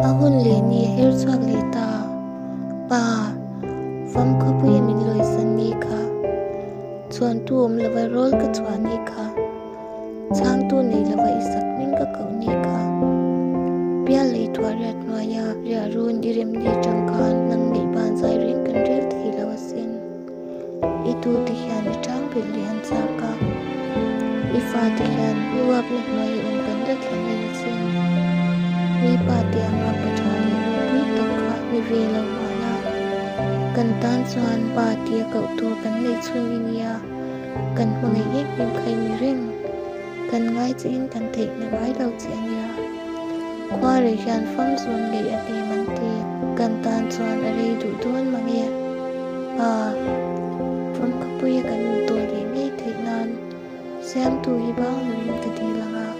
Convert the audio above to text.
A hun leh ni a her chhuak leh ta. Pa, fam khawpuia min lawisan ni kha. Chhuantu awm lova rawl ka chhuah ni kha. Chhangtu nei lova i sak hming ka koh ni kha. Bial lei thuah riat hnuaia riah run i rem ni atang khan nang neih ban zai reng kan rel thei lo asin. I tute hian i tang belh leh an chak a, i fate hian i uapna hnuai i awm kan la thlen leh asin. Mi pa te anga pa tha leh ropui tak kha ni ve lo mah la, kan tan chuan pa tia koh tur kan neih chhun i nia, kan hmangaih em em kha i ni reng. Kan ngai chiin kan theihna ngai lo che a nia. Khua rei hian fam zawn ngei a hnem an ti. Kan tan chuan a rei duh dawn mange. Pa, fam khawpuia kan intawi leh ngei theih nan Siamtu hi bang lovin ka dil ang a.